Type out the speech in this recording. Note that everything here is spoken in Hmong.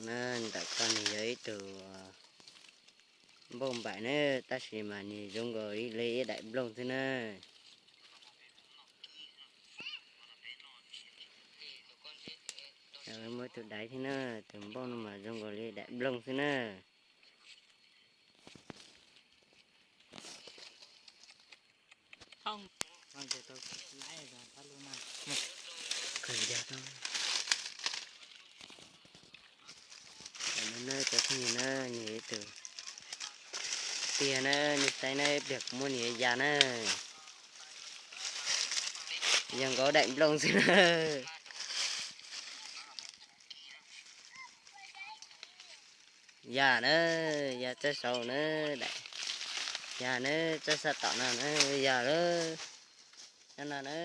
Na, ntawm ko nws yog ib tug npauj npaim na, tab sis mas nws zoo nkaus li ib daim nplooj xwb na. Muaj ib tug daiv thiab na, tus npauj no mas zoo nkaus li daim nplooj xwb na. Cov phooj ywg na, nws ib tug tiag na, nej saib na, ib pliag kuv muab nws ya na. Yog nkaus daim nplooj xwb na. Ya na, ya txawj saud na, daim, ya na, txawj sab tom no na, ya lawm, no na.